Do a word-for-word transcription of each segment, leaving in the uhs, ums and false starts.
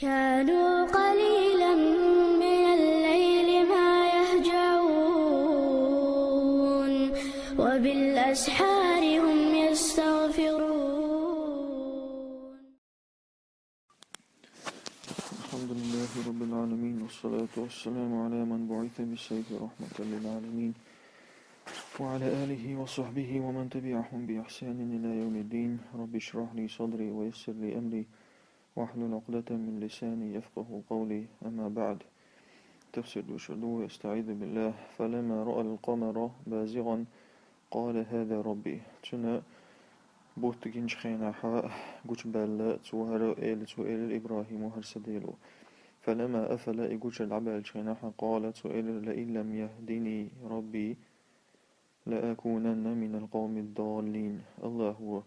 كانوا قليلا من الليل ما يهجعون، وبالأسحار هم يستغفرون. الحمد لله رب العالمين، والصلاة والسلام على من بعث بالسيف رحمة للعالمين، وعلى آله وصحبه ومن تبعهم بإحسان إلى يوم الدين. رب اشرح لي صدري ويسر لي أمري، واحلل عقدة من لساني يفقهوا قولي. أما بعد. تفسير دوشر دو. أستعيذ بالله. فلما رأى القمر بازغا قال هذا ربي. Цунна бутт гинчу хенахь гучубаьлла цо хӀара элира, цо элира ИбрахӀимо: «ХӀара сан Дела ву». فلما أفل, и гучура дӀабаьллачу хенахь, قال, цо элира: «لئن لم يهدني ربي لأكونن من القوم الضالين». АллахӀо: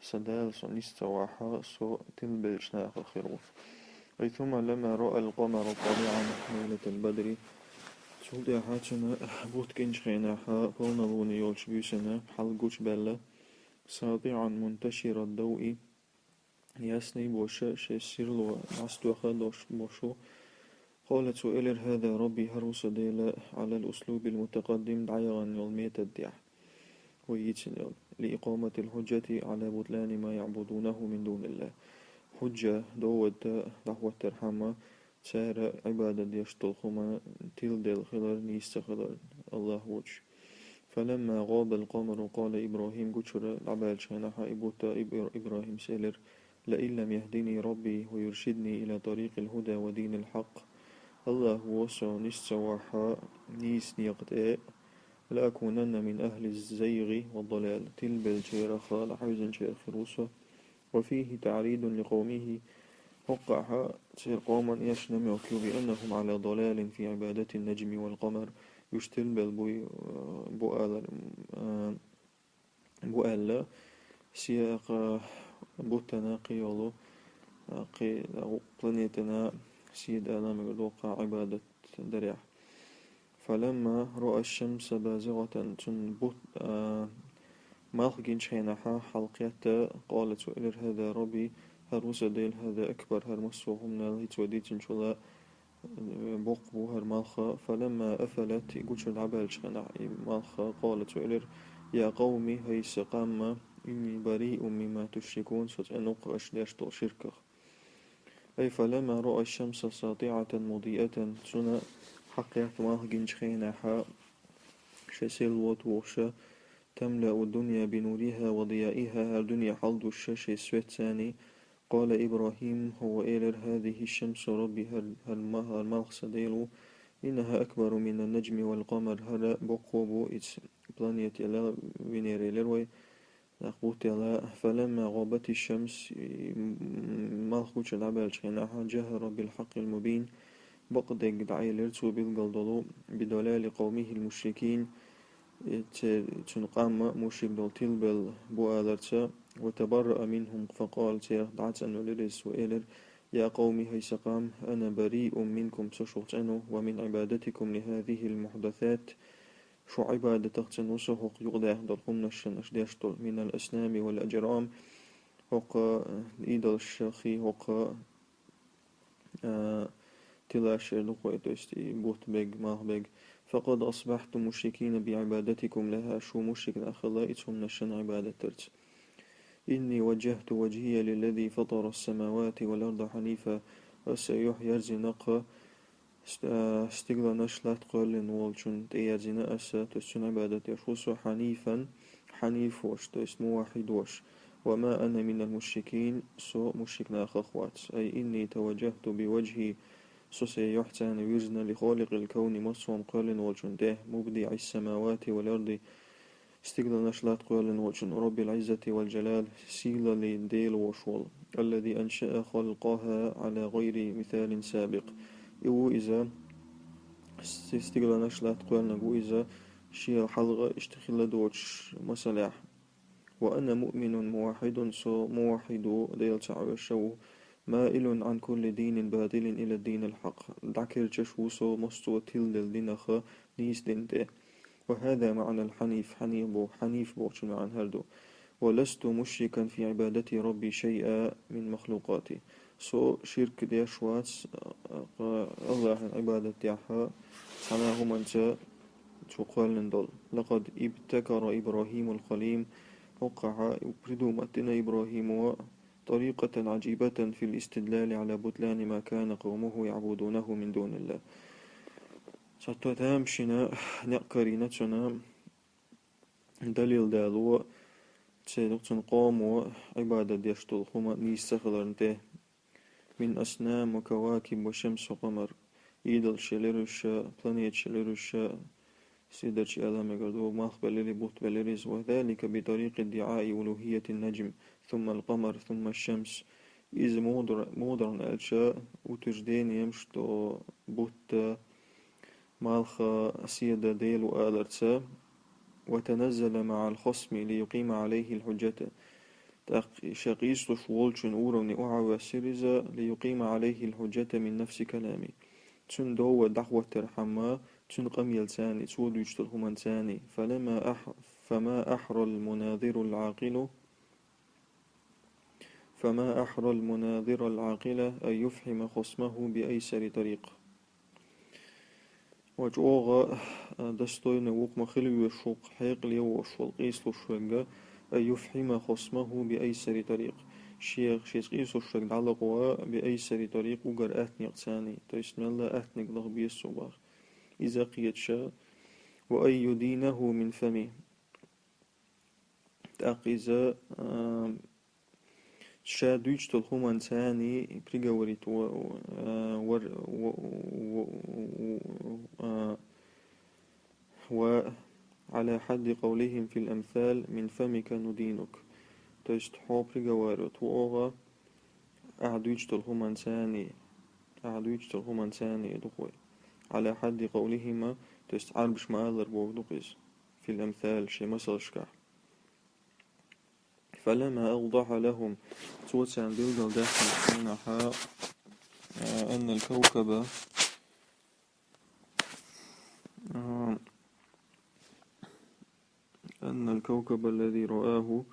«Сан Дала со нис ца вахь, со тилбеллачу нахах хир ву». أي ثم لما رأى القمر طالعا ليلة البدر. Цул тӀаьхьа цунна бутт гинчу хенахь, полнолуние йолчу буьйсанна хьал гучубаьлла, ساطعا منتشر الضوء, ясный болуш, шен сирло дӀасатоьхна долуш болуш ву. قال, цо элира: «هذا ربي, хӀара ву сан Дела», على الأسلوب المتقدم, дӀаяхана йолу метод тӀехь, вай йийцина йолу, لإقامة الحجة على بطلان ما يعبدونه من دون الله. Хьуьжа, довод дӀахӀоттархьама, цара Ӏибадат деш долу хӀума тиладелла хилар, нийса ца хилар АллахӀ воцуш. فلما غاب القمر قال إبراهيم, гучура дӀабаьллачу хенахь и бутт Иб-, ИбрахӀимс элира: «لئن لم يهدني ربي ويرشدني إلى طريق الهدى ودين الحق». АллахӀо со нис ца вахь нийса некъа тӀе, لأكونن من أهل الزيغ والضلال, тилбеллачарах, дӀахьаьвзинчарах хир ву со. وفيه تعريض لقومه. ХӀокхахь церан къоман эшна мохк ю, بأنهم على ضلال في عبادة النجم والقمر. Уьш тилбелла буй, э, бу алар, э, бу аьлла, сиха бутана кхин йолу, э, кхин планетана сиха дала мегар доккха Ӏибадат дарехь. فلما رأى الشمس بازغة, цунна бутт, а, малх гинчу хенахь, хьалакхетта, قال, цо элира: «هذا ربي, хӀара ву сан Дела, هذا أكبر, хӀара массо а хӀуманал, хӀинца вай дийцинчул а, э, боккха бу хӀара малх». فلما أفلت, и гучура дӀабаьллачу хенахь и малх, قال, цо элира: «يا قوم, хӀай сан къам, إني بريء مما تشركون, со цӀена ву-кх аша деш долу ширках». أي فلما رأى الشمس ساطعة مضيئة, цунна хьалакхетта малх гинчу хенахь, шен сирло тухуш, تملأ الدنيا بنورها وضيائها, хӀара дуьне хьалдуш шен светцаний, قال إبراهيم, хӀокхо элира: «هذه الشمس ربي, хӀара, хӀара ма-, хӀара малх сан Дела ву, إنها أكبر من النجم والقمر, хӀара боккха бу, иза планета яла, Венера элира вай, нах бутт яла». فلما غابت الشمس, и, м, малх гучура дӀабаьллачу хенахь, جهر بالحق المبين, бакъдерг дӀаэлира цо билггал долу, بضلال قومه المشركين, и, церан, цуьнан къам мушрик долу тилбелла бу аларца, وتبرأ منهم فقال, царах дӀа а цӀанвелира иза, цо элира: «يا قوم, хӀай сан къам, أنا بريء منكم, со шух цӀена ву, ومن عبادتكم لهذه المحدثات, шун Ӏибадатах цӀена ву со, хӀокху юкъадаьхна долу хӀуманашна аша деш долу, من الأصنام والأجرام, хӀокху, э, идолашхи, хӀокху, э, тилашера дукха, то есть и бутт берг, малх берг. فقد أصبحتم مشركين بعبادتكم لها, шу мушрик нах хилла иза хӀуманашна Ӏибадат дарца. إني وجهت وجهي للذي فطر السماوات والأرض حنيفا, аса юьхь ерзина-кх, ст-, а, стигланаш, латта кхоьллина волчунна тӀеерзина аса, то есть цунна Ӏибадат деш ву со, حنيفا, хьаниф волуш, то есть муваххьид волуш. وما أنا من المشركين, со мушрик нахах вац. أي إني توجهت بوجهي, со сайн юьхь царна вирзина, لخالق الكون, массо а хӀума кхоьллина волчунна тӀе, مبدع السماوات والأرض, стигланаш, латта кхоьллина волчунна, رب العزة والجلال, сийлаллин Дела волуш волу, الذي أنشأ خلقها على غير مثال سابق. И ву иза, с-, стигланаш, латта кхоьллинарг ву иза, шен хьалха иштта хилла доцуш масалехь. وأنا مؤمن موحد, со муваххьид ву, Дела цхьаъ веш ву, مائل عن كل دين باطل إلى الدين الحق, дӀакхерчаш ву со массо а тиладелла динах нийса дина тӀе. وهذا معنى الحنيف, хьаниф бо-, хьаниф бохучун маьӀна хӀара ду. ولست مشركا في عبادة ربي شيئا من مخلوقاته. Со ширк деш вац, а, Аллахьан Ӏибадат дехьа цхьана хӀуманца цо кхоьллина долу. لقد ابتكر إبراهيم الخليل, хӀокхахьа придумать дина ИбрахӀимо طريقة عجيبة في الاستدلال على بطلان ما كان قومه يعبدونه من دون الله. Цхьацца тамашийна некъ карийна цунна, далил дало церан, цуьнан къомо Ӏибадат деш долу хӀума нийса ца хиларна тӀе. من أصنام وكواكب وشمس وقمر. Идолаш елира уьш, планеташ елира уьш, седарчий аьлла мегар ду, малх белира, бутт белира иза. وذلك بطريق ادعاء ألوهية النجم، ثم القمر، ثم الشمس. Иза муха дара, муха дара аьлча, утверждение еш ду бутт, малх, седа Дела ву аларца. وتنزل مع الخصم ليقيم عليه الحجة. ТӀаккха ша къийсалуш волчун уровне охьавоьссира иза, ليقيم عليه الحجة من نفس كلامه. Цуьнан довда дӀахӀоттархьама, цуьнан къамелаца, цо дуьйцуш долу хӀуманца. فلما أح-، فما أحرى المناظر العاقل، فما أحرى المناظر العاقل أن يفحم خصمه بأيسر طريق. Ва чӀогӀа, а, достойный вукху ма хила везаш ву, хьекъале волуш волу къийсалуш верг, أن يفحم خصمه بأيسر طريق. Шен, шеца къийсалуш верг дӀалакъо بأيسر طريق, уггар атта некъаца. То есть мелла аттаниг лаха беза цо боху. Иза кхеташ, وأن يدينه من فمه. ТӀаккха иза, а, ша дуьйцуш долу хӀуманца приговорить ва-, а, вар-, ва-, ва-, ва-, а, ва على حد قولهم في الأمثال من فمك ندينك. То есть хьо приговаривать ву оха, ахьа дуьйцуш долу хӀуманца, ахьа дуьйцуш долу хӀуманца дукха вай. على حد قولهم, то есть Ӏарбаша ма-аллара бохург ду-кх иза. في الأمثال, шайн масалшкахь. فلما أوضح لهم, цо царна билгалдаьккхинчу хенахь, а, أن الكوكب, а, أن الكوكب الذي رآه,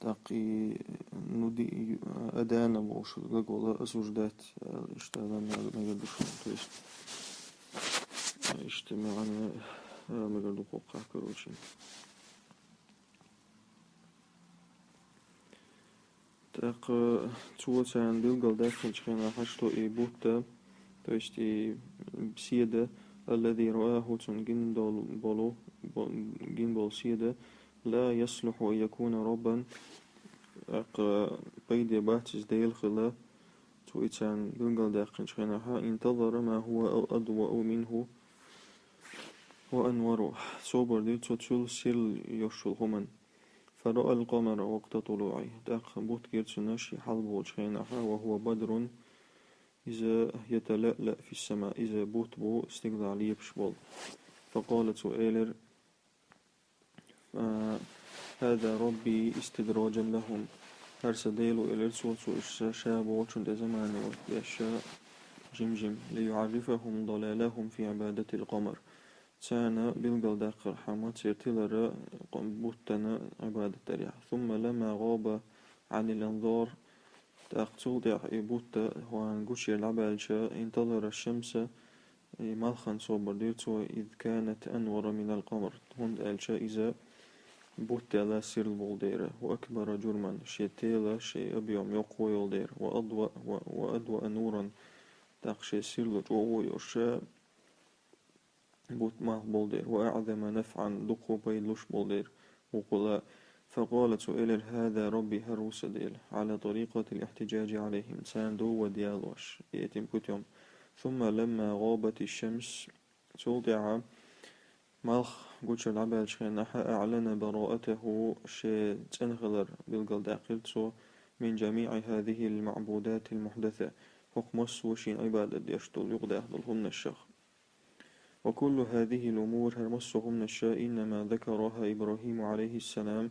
тӀаккха и нуди-, أدان бохуш глагол осуждать, а, иштта аьлла мегар ду шуна, то есть, а, иштта маьӀна, а, мегар ду кхоккхахь, короче. ТӀаккха цо царна билгалдаьккхинчу хенахь, что и бутт, то есть и седа, الذي رآه, цунна гина долу, болу, бо-, гина болу седа, لا يصلح أن يكون ربا, тӀаккха пайде бац иза Дела хила, цо и царна билгалдаьккхинчу хенахь, انتظر ما هو أضوأ منه وأنور. Собар дира цо цул сирла йолуш йолу хӀуманна. فرأى القمر وقت طلوعه. ТӀаккха бутт гира цунна шен хьалаболчу хенахь, وهو بدر, иза يتلألأ في السماء, иза бутт бу стигалахь лепаш болу. فقال, цо элира, а, هذا ربي استدراجا لهم. ХӀара сан Дела ву, элира цо, цо уьш ша бохучунна тӀе заманийвар деш, жим-жим, ليعرفهم ضلالهم في عبادة القمر. Царна билгалдаккхархьама церан тилар бу-, буттана Ӏибадат дарехь. ثم لما غاب عن الأنظار, тӀаккха цул тӀаьхьа и бутт хӀанз гучуяьлла дӀабаьлча, انتظر الشمس, и малхана собар дира цо, إذ كانت أنور من القمر, хӀунда аьлча иза бутт аьлла сирла болу дера, وأكبر جرما, шен тела, шен объём йоккха йолу дера, وأضوأ, و، وأضوأ نورا, тӀаккха шен сирла чӀогӀа йолуш бутт малх болу дера, وأعظم نفعا, дукха пайда луш болу дера, вукхула. فقال, цо элира, هذا ربي, хӀара ву сан Дела, على طريقة الاحتجاج عليهم, царна довда ялош, этим путём. ثم لما غابت الشمس, цул тӀаьхьа малх гучуяьлла дӀабаьлча хенахь, أعلن براءته, шен цӀена хилар билгалдаьккхира цо, من جميع هذه المعبودات المحدثة, хӀокху массо а шена Ӏибадат деш долу, юкъадаьхна долу хӀуманашах. وكل هذه الأمور, хӀара массо а хӀуманаш, إنما ذكرها إبراهيم عليه السلام,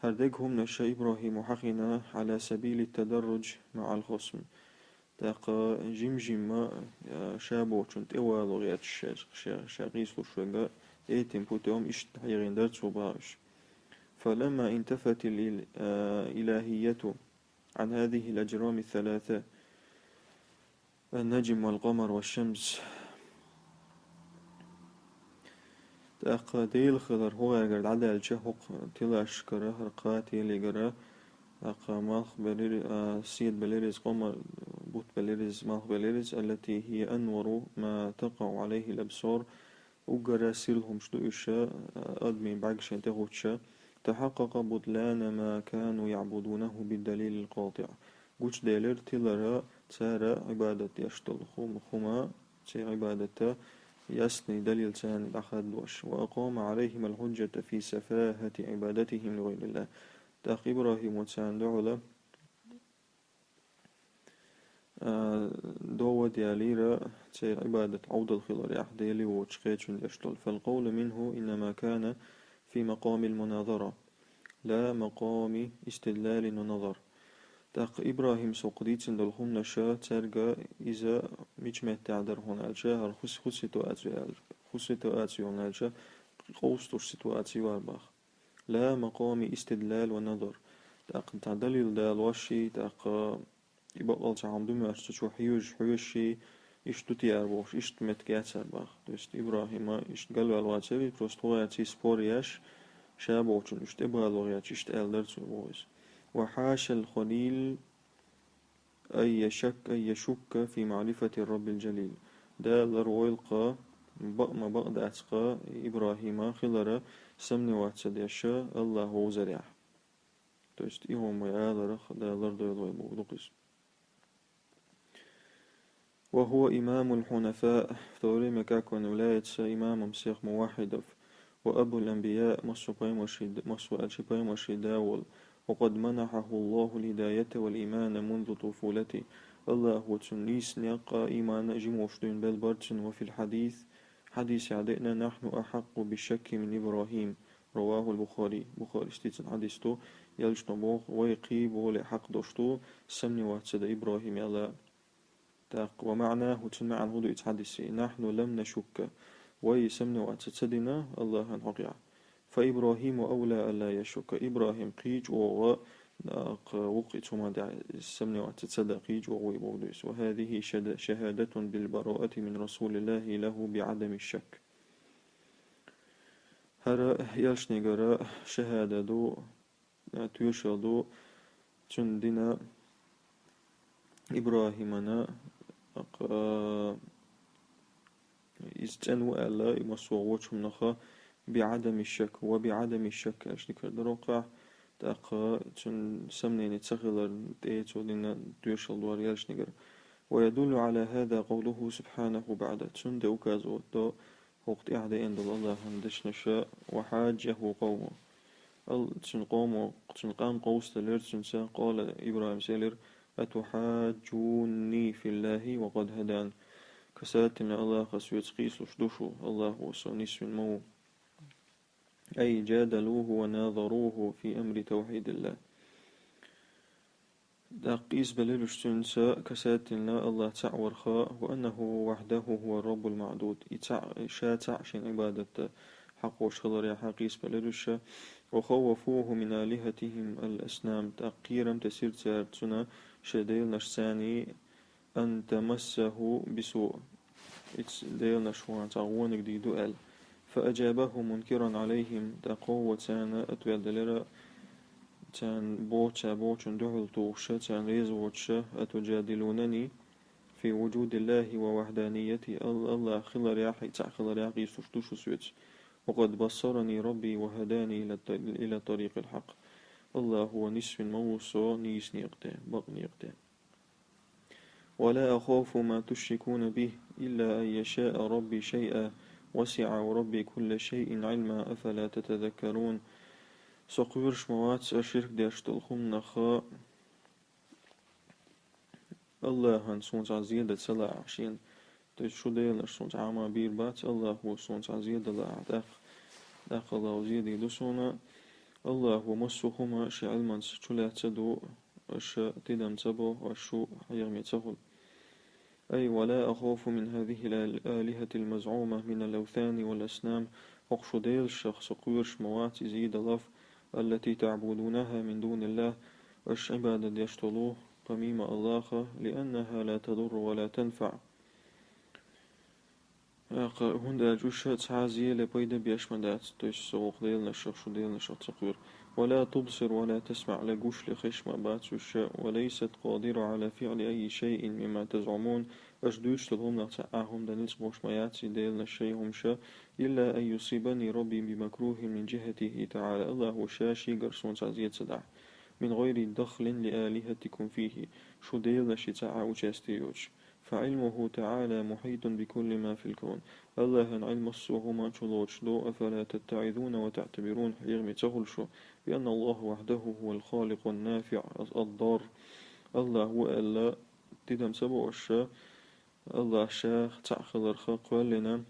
хӀара дерриг хӀуманаш ИбрахӀима хьахийна, على سبيل التدرج مع الخصم. ТӀаккха жим-жимма, а, ша бохучунна тӀе вало гӀерташ ша, ша, ша къийсалуш верг, этим путём, иштта хьахийна дара цо боху уьш. فلما انتفت ال، а, إلهية عن هذه الأجرام الثلاثة, النجم والقمر والشمس. ТӀаккха Дела хилар хӀугӀаьргара дӀадаьлча, хӀокху тилашкара, хӀара кхаа телигара, тӀаккха малхбелира, а, седабелира иза, къоман бутт белира иза, малхбелира иза, التي هي أنور ما تقع عليه الأبصار, уггара сирла хӀумаш ду уьш, а, адамийн бӀаьргашна тӀехӀуттуш. تحقق بطلان ما كانوا يعبدونه بالدليل القاطع. Гучуделира тилара цара Ӏибадат деш долу хӀума, хӀума, церан Ӏибадата ясный далил царна дӀахаддош. وأقام عليهم الحجة في سفاهة عبادتهم لغير الله. ТӀаккха ИбрахӀима царна дуьхьал, а, довод ялийра церан Ӏибадат Ӏовдал хиларехь, Дела воцчу кхечун деш долу. فالقول منه إنما كان في مقام المناظرة، لا مقام استدلال ونظر. ТӀаккха ИбрахӀимас хӀокху дийцина долу хӀуманаш цаьрга иза мича меттехь дара хьуна аьлча, хӀара хӀу-, хӀу ситуаци аьлча, хӀу ситуаци хьуна аьлча, къовсалуш ситуаци вара боху. لا مقام استدلال ونظر. ТӀаккха цхьа далил далош ши, тӀаккха и бакъалла цхьа хӀума ду моьтту цу чу хьоьжуш, хьоьжуш ши, иштта ду те ара бохуш, иштта меттиг яцара боху. То есть ИбрахӀима иштта галваьлла вацара, просто хӀун яц и спор еш, ша бохучун уьш тӀебало гӀерташ, иштта аьлла дара цо боху иза. وحاشا الخليل أن يشك، أن يشك في معرفة الرب الجليل. Дала ларвойла-кх, бакъ ма бакъ дац-кх ИбрахӀима хилара сомневаться деш АллахӀ вовзарехь. То есть и хӀума вай аларах Дала лардойла вай бохург ду-кх иза. وهو إمام الحنفاء، в то время как он является имамом всех муваьхьидов, وأبو الأنبياء، массо а пайхамарший, массо а аьлча пайхамарший да волу. وقد منحه الله الهداية والإيمان منذ طفولته. АллахӀа цунна нийса некъ а, ийман а жимош дуьйна белла бара цунна. وفي الحديث، хьадисехь деана: نحن أحق بالشك من إبراهيم. رواه البخاري. Бухарис дийцина хьадис ду, элчано боху, вай кхин более хьакъ долуш ду сомневаться дан ИбрахӀима аьлла. ТӀаккха, ومعناه، цуьнан маьӀна хӀун ду иза хьадисан? نحن لم نشك. Вай сомневаться ца дина АллахӀан хьокъехь. فإبراهيم أولى ألا يشك. ИбрахӀим кхин чӀогӀа, тӀаккха, ву-кх иза хӀуманна тӀехь сомневаться ца дан кхин чӀогӀа ву бохург ду иза. وهذه شد-، شهادة بالبراءة من رسول الله له بعدم الشك. ХӀара элчанегара шахӀада ду, тоьшалла ду, цуьнан дина ИбрахӀимана, а, иза цӀена ву аьлла, и массо а вочу хӀуманах, بعدم الشك، وبعدم الشك аьлча дика дара хӀокхахь, тӀаккха цуьнан сомнение ца хиларна тӀе цо дина тоьшалла ду хӀара элчанегара. ويدل على هذا قوله سبحانه بعد. Цунна тӀе указывать до хӀокху тӀехь деана долу АллахӀан дешнаша: وحاجه قومه. Ал-, цуьнан къомо, цуьнан къам къовсаделира цуьнца, قال, ИбрахӀимас элира: أتحاجوني في الله وقد هدان. Касательно АллахӀа соьца кхийсалуш ду шу, АллахӀа со нисвина ма ву. أي جادلوه وناظروه في أمر توحيد الله. ТӀаккха къийсабелира уьш цуьнца касательно АллахӀ цхьаъ варх, وأنه وحده هو الرب المعبود. И цхьаъ, ша цхьаъ шена Ӏибадат дан хьакъ волуш хиларехь къийсабелира уьш. وخوفوه من آلهتهم الأصنام. ТӀаккха кхерам тесира цара цунна шайн деланашцаний, أن تمسه بسوء. Иза деланаш ван цхьа вониг дийр ду аьлла. فأجابه منكرا عليهم. ТӀаккха ву царна ответ делира, царна бо-, цара бохучунна дуьхьал тухуш, царна реза воцуш: أتجادلونني في وجود الله ووحدانيته. Ал-, АллахӀ хиларехь, и цхьаъ хиларехь къийсалуш ду шу соьца. وقد بصرني ربي وهداني إلى الط-، إلى طريق الحق. АллахӀа нисвина ма ву со нийса некъа тӀе, бакъ некъа тӀе. ولا أخاف ما تشركون به إلا أن يشاء ربي شيئا وسع ربي كل شيء علما أفلا تتذكرون. Со кхоьруш ма вац аш ширк деш долу хӀуманах, АллахӀан суна цхьа зен дан ца лаахь шена. То есть шу деланаш суна цхьа а ма бийр бац, АллахӀа суна цхьа зен дан лаахь, тӀаккха, тӀаккха АллахӀа зен дийр ду суна. АллахӀа массо а хӀума шен Ӏилманца чулаьцна ду, аша тидам ца бо, аша шу хьехаме ца хуьлу. أي ولا أخاف من هذه الآلهة المزعومة من الأوثان والأصنام. ХӀокху шун делашах со кхоьруш ма вац, иза идолов, التي تعبدونها من دون الله, аша Ӏибадат деш долу помимо Аллаха, لأنها لا تضر ولا تنفع. ТӀаккха, хӀунда аьлча уьш цхьа зеле пайда беш ма дац, то есть со вокху деланашах, шу деланашах ца кхоьру. ولا تبصر ولا تسمع, ла гуш, ла хезаш ма бац уьш, وليست قادرة على فعل أي شيء مما تزعمون, аша дуьйцуш долу хӀуманах цхьа а хӀума дан ницкъ болуш ма яц и деланаш, шайн хӀуманаш, إلا أن يصيبني ربي بمكروه من جهته تعالى, Аллахо ша шегара суна цхьа зе ца дахь, من غير دخل لآلهتكم فيه, шу деланашца цхьа а участие йоцуш. فعلمه تعالى محيط بكل ما في الكون. Аллахьан Ӏилма массо а хӀума чулоцуш ду, أفلا تتعظون وتعتبرون, хьехаме ца хуьлу шу, بأن الله وحده هو الخالق النافع الضار. Аллах ву аьлла, тидам ца бо аша, Аллах ша цхьаъ хиларх кхоьллина,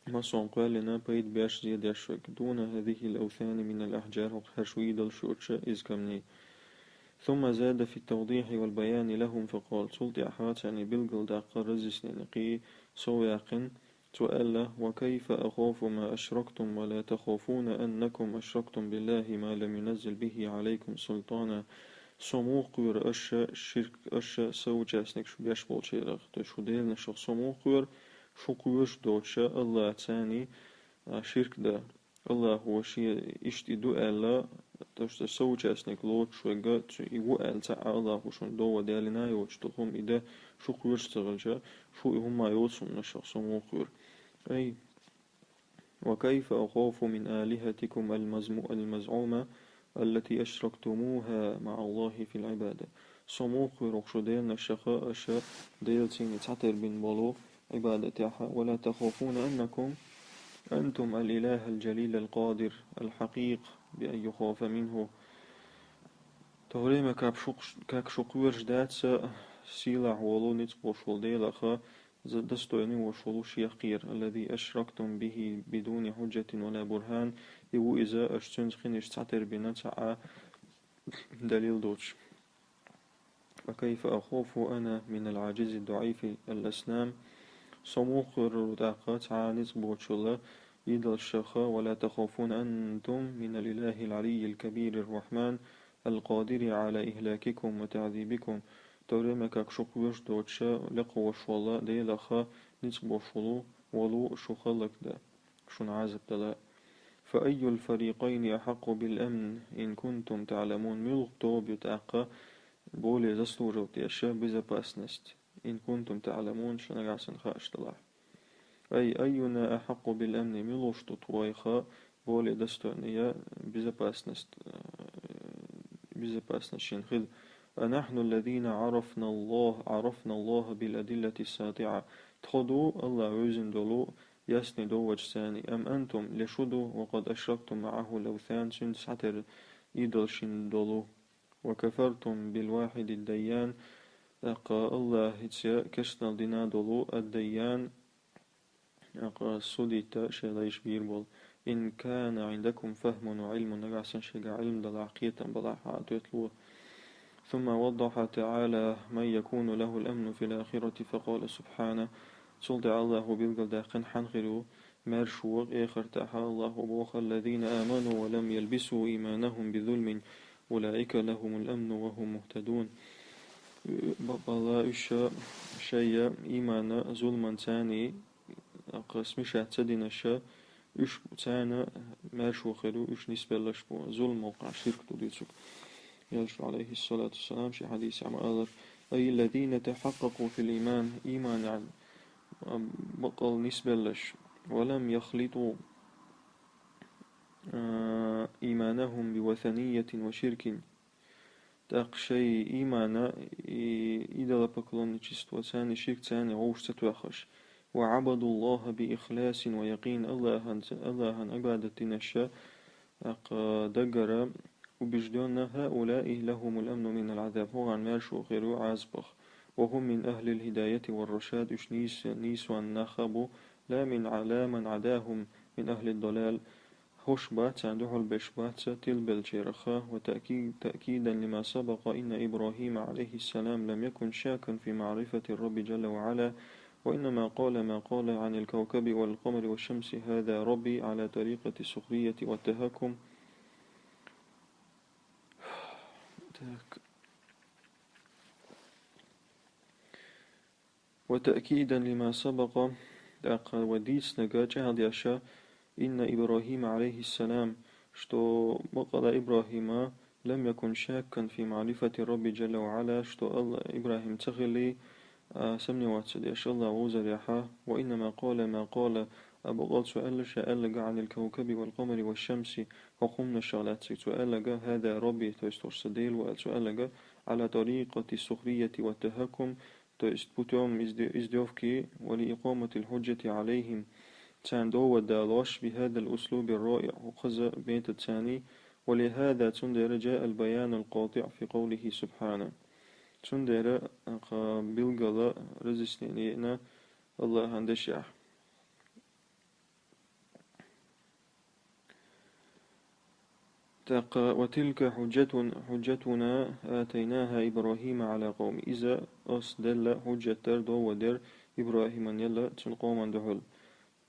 массо а кхоьллина пайда беш, зе деш верг, دون هذه الأوثان من الأحجار, хӀокху хӀорш идолаш йоцуш иза камний. ثم زاد في التوضيح والبيان لهم فقال, цул тӀаьхьа царна билгалдаккха, разъяснени кхин сов яьккхина, цо аьлла: وكيف أخاف ما أشركتم ولا تخافون أنكم أشركتم بالله ما لم ينزل به عليكم سلطانا. Со муха кхоьру аша ширк, аша соучастникаш беш болчарах, то есть шу деланашах со муха кхоьру, шу кхоьруш доцуш Аллахьца царна, а, ширк дан. Аллахо шен иштта и ду аьлла, то что соучастник лоцуш верг, цу и ву аьлла цхьа а Аллахо шуна дов а деллина йоцуш долу хӀума и дан шу кхоьруш ца хилча, шу и хӀума йоцу хӀуманашах со муха кхоьру. أي وكيف أخاف من آلهتكم المزم-، المزعومة التي أشركتموها مع الله في العبادة. Со муха кхоьру шу деланашах аша Делаца цхьатерра бина болу Ӏибадатехь, ولا تخافون أنكم أنتم الإله الجليل القادر الحقيق بأن يخاف منه. В то время как шу, как шу кхоьруш дац сийлахь волу, ницкъ болуш волу Делах, за-, достойный волуш волу шех кхера, الذي أشركتم به بدون حجة ولا برهان, и ву иза, аша цуьнца хинарш цхьатерра бина цхьа а далил доцуш. وكيف أخاف أنا من العاجز الضعيف الأصنام. Со муха кхоьру тӀаккха цхьа а ницкъ боцуш йолу идолашах, ولا تخافون أنتم من الإله العلي الكبير الرحمن القادر على إهلاككم وتعذيبكم. В то время как шу кхоьруш доцуш лекха волуш волу Делах, ницкъ болуш волу, волу шу хӀаллакдан, шуна Ӏазап дала. فأي الفريقين أحق بالأمن إن كنتم تعلمون. Муьлха тоба ю тӀаккха более заслуживать деш безопасность, إن كنتم تعلمون, шу нагахь санна хууш далахь. أي أينا أحق بالأمن, муьлхаш ду тхох более достойная безопасность, э, безопасность шен хила. أنحن الذين عرفنا الله، عرفنا الله بالأدلة الساطعة. Тхо ду Аллах вевзина долу ясный доводаш царна, أم أنتم, я шу ду, وقد أشركتم معه الأوثان, цуьнца цхьатерра идолаш йина долу, وكفرتم بالواحد الديان, тӀаккха Аллахьца керстанал дина долу, الديان, тӀаккха судить шайн лайш бийр болу. إن كان عندكم فهم وعلم, нагахь санна шайгахь Ӏилма далахь, кхетам балахь, хьан тоьттало. ثم وضح تعالى من يكون له الأمن في الآخرة فقال سبحانه. Цул тӀаьхьа Аллахо билгалдаьккхина, хьан хир ю маьршо эхартахь. Аллахо боху: الذين آمنوا ولم يلبسوا إيمانهم بظلم أولئك لهم الأمن وهم مهتدون. Бакъалла уьш шайн ийман зуламан царна, тӀаккха смешать ца динарш, уьш царна маьршо хир ю, уьш нисбелларш бу, зулам мукъа ширк ду дуьйцург. Элчано, алейхиссалату вассалам, шен хьадисехь ма-аллара: أي الذين تحققوا في الإيمان, ийманехь бакъалла нисбелларш, ولم يخلطوا, а, إيمانهم بوثنية وشرك. ТӀаккха шайн ийман и идолопоклонничество царна, ширк царна вовшах ца тоьхнарш. وعبدوا الله بإخلاص ويقين, Аллахьан, Аллахьан Ӏибадат динарш, тӀаккха даггара убеждённо, هؤلاء لهم الأمن من العذاب, хӀокхарна маьршо хир ю Ӏазапах. وهم من أهل الهداية والرشاد, уьш нийс-, нийсонан нах бу, لا من ع-, لا من عداهم من أهل الضلال, хӀорш бац, царна дуьхьал берш бац, тилбеллачарах. وتأكيد-, تأكيدا لما سبق، إن إبراهيم عليه السلام لم يكن شاكا في معرفة الرب جل وعلا، وإنما قال ما قال عن الكوكب والقمر والشمس: هذا ربي، على طريقة السخرية والتهكم. Так. وتأكيدا لما سبق, тӀаккха ва дийцинарг чӀоагӀдеш, إن إبراهيم عليه السلام, что бакъ а ИбрахӀима, لم يكن شاكا في معرفة الرب جل وعلا, что ИбрахӀим ца хилли, а, сомневаться деш АллахӀ вовзарехьа, وإنما قال ما قال, а бакъ а цо аьлла ша аьлларг, عن الكوكب والقمر والشمس, хӀокхунашах лаьцача цо аьлларг, هذا ربي, то есть хӀара са Дела ва аьлла цо аьлларг, على طريقة السخرية والتهكم, то есть путём изде-, издевки, ولإقامة الحجة عليهم, царна довод далош, بهذا الأسلوب الرائع, хӀокху хаза методца, ولهذا, цундела, جاء البيان القاطع في قوله سبحانه. Цундела, а, кхы билггала разъяснени яьннай АллахӀан дешехь. ТӀаккха, وتلك حجة-، حجتنا آتيناها إبراهيم على قومه. Иза оцу делла хьуджат дара, довод дара ИбрахӀиман елла цуьнан къоман дуьхьал.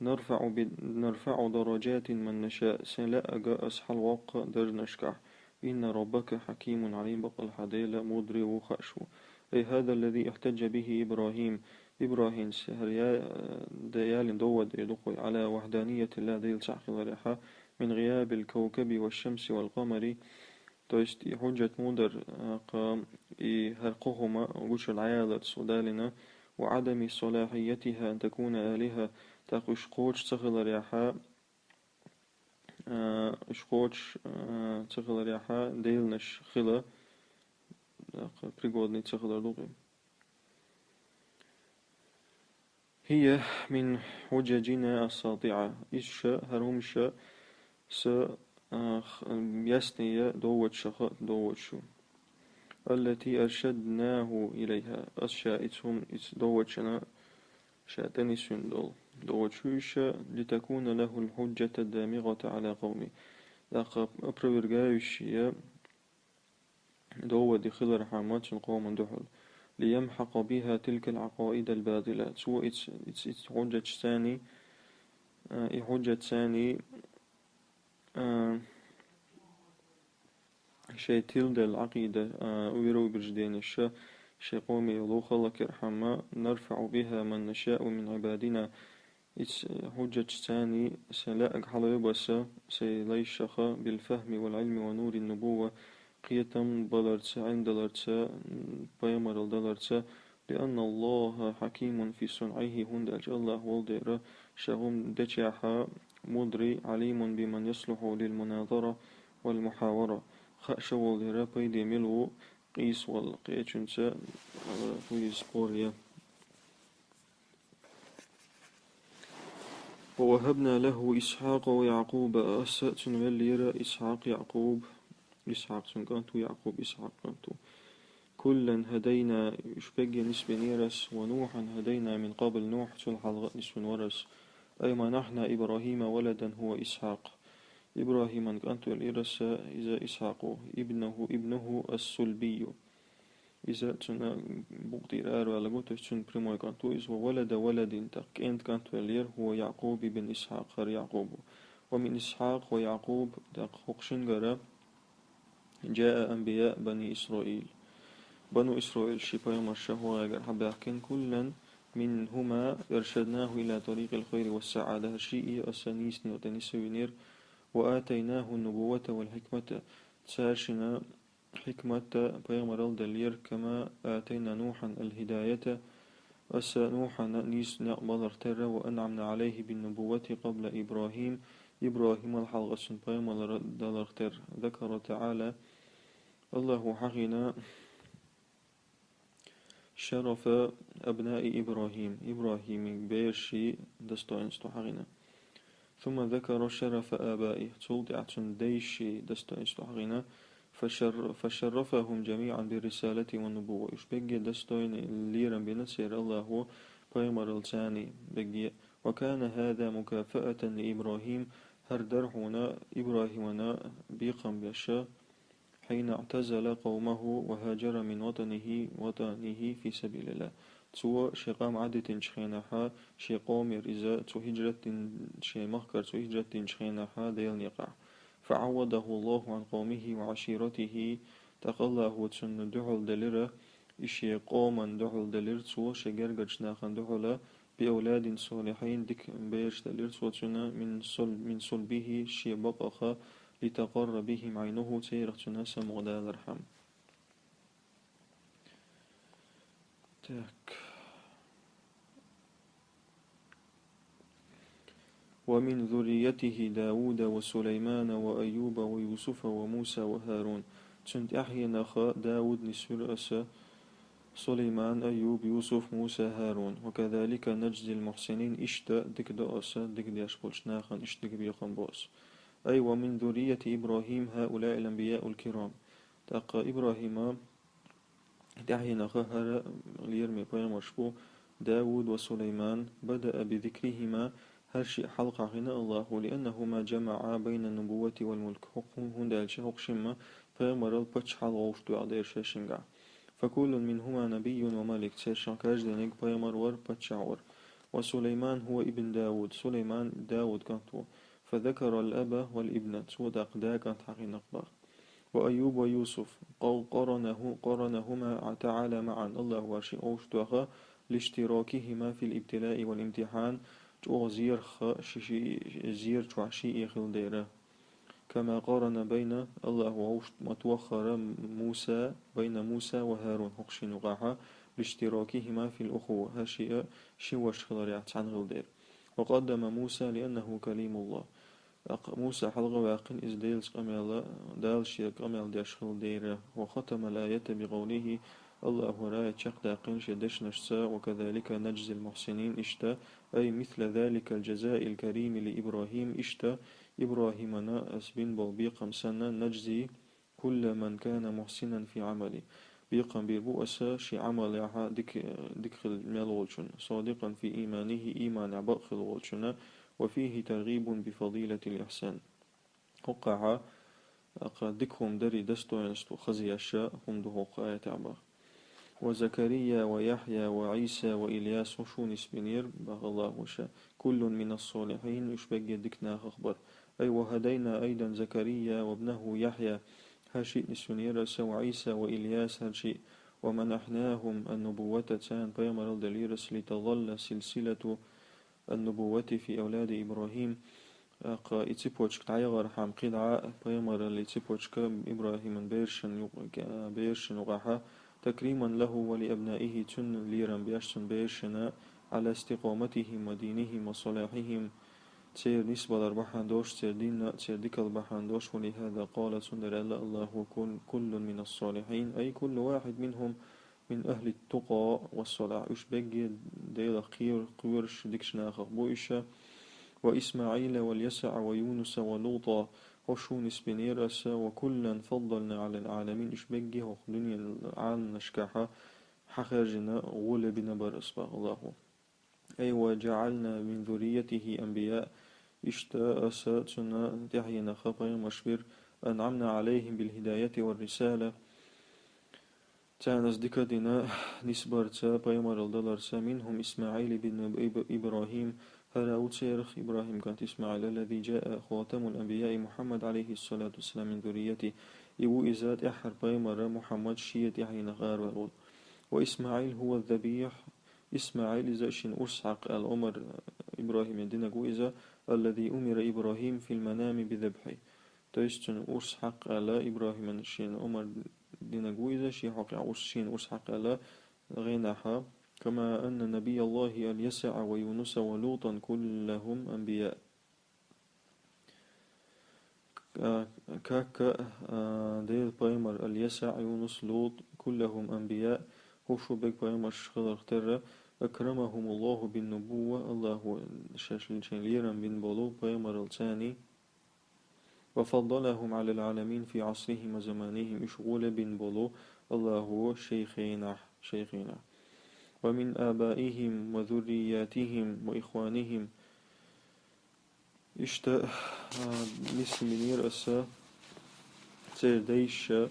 نرفع ب-، نرفع درجات من نشاء, сайн лаьарг ас хьалавоккху даржанашкахь. إن ربك حكيم عليم, бакъ а хьан Дела мудрый ву, хууш ву. أي هذا الذي احتج به إبراهيم, ИбрахӀимас хӀара я-, да-, ялийна довод ду-кх вай, على وحدانية الله, Дела цхьаъ хиларехьа, من غياب الكوكب والشمس والقمر, то есть и хьуджат мудар, а, кхы и хӀара кхо хӀума гучура дӀаяларца ва далийна, وعدم صلاحيتها أن تكون آلهة, тӀаккха уьш кхочуш ца хиларехьа, а, уьш кхочуш, а, ца хиларехьа, деланаш хила, тӀаккха пригодный ца хилар ду-кх и. هي من حججنا الساطعة. Иза ша, хӀара хӀума ша, са, а, х-, ясный доводашха доводаш ю. التي أرشدناه إليها. Ас ша иза хӀума, иза доводашна ша тӀенисвина долу доводаш ю уьш, لتكون له الحجة الدامغة على قومه. ТӀаккха опровергающая доводи хилархьама цуьнан къоман дуьхьал. ليمحق بها تلك العقائد الباطلة. Цо иза, иза, иза хьуджаташца, а, и хьуджаташца, а, шайн тиладелла Ӏакъида, а, вероубежденеш шайн къоме йолу хала лакхархьама, نرفع بها من نشاء من عبادنا. Иза хьуджаташца сайн лаьарг хьалавоьду аса сайн лайшнаха, بالفهم والعلم ونور النبوة, кхетам баларца, Ӏилма даларца, пайхамаралла даларца, لأن الله حكيم في صنعه, хӀунда аьлча АллахӀ волу дера ша хӀума дечохь мудрый, عليم بمن يصلح للمناظرة والمحاورة, хууш волу дера пайде мила ву къийсавала кхечуьнца, а, хӀун иза спор ян. ووهبنا له إسحاق ويعقوب, аса цунна веллера Исхьакъ, Якъуб, Исхьакъ цуьнан кӀант ву, Якъуб Исхьакъан кӀант ву. كلا هدينا, уьш берриге нисбинера ас, ونوحا هدينا من قبل, Нухь цул хьалха а нисвина вара ас. أي منحنا إبراهيم ولدا هو إسحاق. ИбрахӀиман кӀант веллера ас, иза Исхьакъ ву. ابنه، ابنه الصلبي. Иза цуьнан букъ тӀера араваьлларг ву, то есть цуьнан прямой кӀант ву иза, وولد ولد, тӀаккха кӀентан кӀант веллера, هو يعقوب بن إسحاق, хӀара Якъуб ву. ومن إسحاق ويعقوب, тӀаккха хӀокху шингара جاء أنبياء بني إسرائيل. Бану Исраил ши пайхамарша хӀокхуьнгара хьабаьхкина, كلا منهما أرشدناه إلى طريق الخير والسعادة, хӀара шиъ а аса нийсачуьра тӀенисвинера, وآتيناه النبوة والحكمة, цаьршинна хьикмат а, пайхамаралла деллера, كما آتينا نوحا الهداية, аса Нухьана нийса некъ баларх терра, وأنعمنا عليه بالنبوة قبل إبراهيم, ИбрахӀимал хьалха цунна пайхамаралла даларх терра. ذكر تعالى, АллахӀа хьахийна, شرف أبناء إبراهيم, ИбрахӀиман берашийн достоинство хьахийна. ثم ذكر شرف آبائه, цул тӀаьхьа цуьнан дайшийн достоинство хьахийна, فشر-، فشرفهم جميعا بالرسالة والنبوة. Уьш берриге достойный лерам бина церан АллахӀа пайхамараллаца берриге. وكان هذا مكافأة لإبراهيم, хӀара дара хьуна ИбрахӀимана бекхам беш, حين اعتزل قومه وهاجر من وطنه، وطنه في سبيل الله. Цо шен къам Ӏадитинчу хенахь, шен къомера иза цо хӀижрат дин-, шен махкара цо хӀижрат динчу хенахь Делан некъахь. فعوضه الله عن قومه وعشيرته, тӀаккха АллахӀа цунна дуьхьал делира, И шен къоман духьал делира цо, шен гергарчу нахана духьала, بأولاد صالحين, дика бераш делира цо цунна, من صل-، من صلبه, шен бакъах, لتقر بهم عينه, церах цуьнан самукъадалархьама. Так. ومن ذريته داود وسليمان وأيوب ويوسف وموسى وهارون. Цуьнан тӀаьхьенах Дауд нисвира аса, Сулайман, Айюб, Юсуф, Муса, Харун. وكذلك نجزي المحسنين. Иштта дика до аса, дика деш болчу нахана иштта дика бекхам бо аса. أي ومن ذرية إبراهيم هؤلاء الأنبياء الكرام. ТӀаккха ИбрахӀима тӀаьхьенах хӀара лераме пайхамарш бу, Дауд ва Сулайман, بدأ بذكرهما, хӀара шиъ хьалакхахьийна АллахӀа, لأنهما جمعا بين النبوة والملك, хӀокху-, хӀунда аьлча хӀокху шимма пайхамарал паччахьал вовшах тоьхна дера шайшингахь. فكل منهما نبي وملك, цаьршиннах каждениг пайхамар вара, паччахь вара. وسليمان هو ابن داود, Сулайман Дауд кӀант ву. فذكر الأب والابن, цо тӀаккха да кӀант хьахийнакх бах. وأيوب ويوسف، قو-، قرنه-، قرنهما تعالى معا، АллахӀа шиъ вовшах тоьхна, لاشتراكهما في الابتلاء والامتحان، чӀогӀа зерах ши-, ши-, зер чохь шиъ хилла дера. كما قرن بين، АллахӀа вовшах ма тоьххара, موسى، بين موسى وهارون، хӀокху шина юкъахь, لاشتراكهما في الأخوة، хӀара шиъ ши ваша хиларехь цхьаьна хилла дера. وقدم موسى لأنه كليم الله. ТӀаккха Муса хьалха ваьккхина, иза Делаца къамел, Дала шега къамел деш хилла дера. وختم الآية بقوله، АллахӀа аят чекхдаьккхина шен дешнашца: وكذلك نجزي المحسنين، иштта, أي مثل ذلك الجزاء الكريم لإبراهيم، иштта ИбрахӀимана аса бина болу бекхам санна, نجزي كل من كان محسنا في عمله. Бекхам бийр бу аса шен Ӏамалехь дика, дика хилла мел волчунна, صادقا في إيمانه، ийманехь бакъ хилла волчунна, وفيه ترغيب بفضيلة الإحسان. ХӀокхахь, тӀаккха дика хӀума дарий достоинство хазъеш хӀума ду хӀокху аятехь бах. وزكريا ويحيى وعيسى وإلياس، хӀун шу нисбинера, бах АллахӀа, كل من الصالحين، уьш берриге дика нахах бара. أي وهدينا أيضا زكريا وابنه يحيى، хӀара шиъ нисвинера аса, وعيسى وإلياس، хӀара шиъ, ومنحناهم النبوة، царна пайхамаралла делира аса, لتظل سلسلة النبوة في أولاد إبراهيم. ТӀаккха и цепочка дӀаяхархьама, кхидӀа а пайхамараллин цепочка ИбрахӀиман берашна юкъ-, берашна юкъахь, تكريما له ولأبنائه، цуьнан лерам беш цуьнан берашна, على استقامتهم ودينهم وصلاحهم، церан нисбалар бахьана долуш, церан динна а, церан дикалла бахьана долуш, ولهذا قال، цундела аьлла АллахӀа: كل، كل من الصالحين، أي كل واحد منهم من أهل التقى والصلاح، уьш берриге Делах кхер-, кхоьруш дикачу нахах бу уьш. وإسماعيل واليسع ويونس ولوطا، хӀун шу нисбинера аса, وكلا فضلنا على العالمين، уьш берриге хӀокху дуьненан Ӏаламнашкахь хьахаьржина, гӀоле бина бара аса, бах АллахӀа. أي وجعلنا من ذريته أنبياء، иштта аса цуьнан тӀаьхьенах пайхамарш бира, أنعمنا عليهم بالهداية والرسالة، царна аса дика дина нисбарца, пайхамаралла даларца, منهم إسماعيل بن إب-، إبراهيم، хӀара ву церах ИбрахӀим кӀант ИсмаӀил, الذي جاء خاتم الأنبياء محمد عليه الصلاة والسلام من ذريته، и ву иза тӀаьххьара пайхамар Мухьаммад шен тӀаьхьенах араваьлла волу. وإسماعيل هو الذبيح، ИсмаӀил иза шен урс хьакха аьлла омра ИбрахӀиме динарг ву иза, الذي أمر إبراهيم في المنام بذبحه. То есть цуьнан урс хьакха аьлла, ИбрахӀиман шена омра динарг ву иза, шен хьокъехь урс, шена урс хьакха аьлла гӀенахь. كما أن نبي الله اليسع ويونس ولوطا كلهم أنبياء. Как, а, Делан пайхамар, اليسع، Юнус, Лут, كلهم أنبياء، хӀун шу берриге пайхамарш хиларх терра, أكرمهم الله بالنبوة، АллахӀа шаьш шен лерам бина болу пайхамаралла царний, وفضلهم على العالمين في عصرهم وزمانهم، уьш гӀоле бина болу АллахӀа шен хенахь, шен хенахь. ومن آبائهم وذرياتهم وإخوانهم، иштта, а, нисбинера аса церан дайша,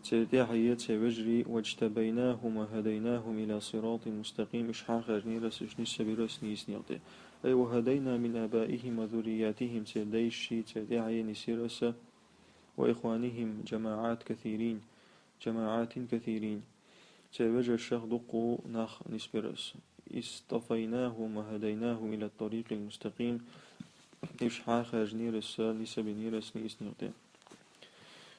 церан тӀаьхье, церан вежарий, واجتبيناهم وهديناهم إلى صراط مستقيم، уьш хьахаьржинера аса, уьш нисбира аса нийса некъа тӀе. أي وهدينا من آبائهم وذرياتهم، церан дайший, церан тӀаьхье нисира аса, وإخوانهم جماعات كثيرين، جماعات كثيرين. Церан вежаршех дукха нах нисбира Ас. اصطفيناهم وهديناهم إلى الطريق المستقيم. Уж хьахаьржинера Ас, нисбинера Ас нийса никъ тӀа.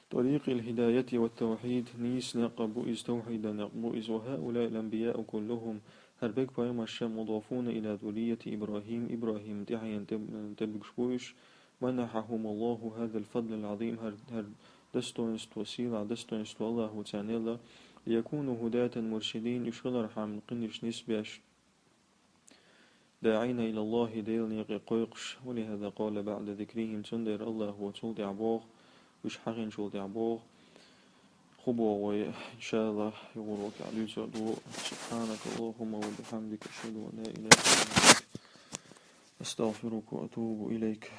طريق الهداية والتوحيد, нийса никъ ба из, тавхьида никъ ба из. وهؤلاء الأنبياء كلهم, хӀара мегаш пайхамараш مضافون إلى ذرية إبراهيم, ИбрахӀима тӀехьенна тӀа-, тӀабигаш ба уж. منحهم الله هذا الفضل العظيم, хӀара, хӀара достоинство, сийлахь достоинство АллахӀа царна елла. ليكونوا هداة مرشدين, уж хилархьама кхы нийса нисбеш. داعين إلى الله, Даьла наькъа кхойкхаш. ولهذا قال بعد ذكرهم, цудухьа АллахӀа цул тӀехьа боху, уж хьахинчул тӀехьа боху. Кху боху вай, иншааллахӀ, юха урок тӀехь дуьйцур ду. سبحانك اللهم وبحمدك, أشهد أن لا إله إلا أنت, أستغفرك وأتوب إليك.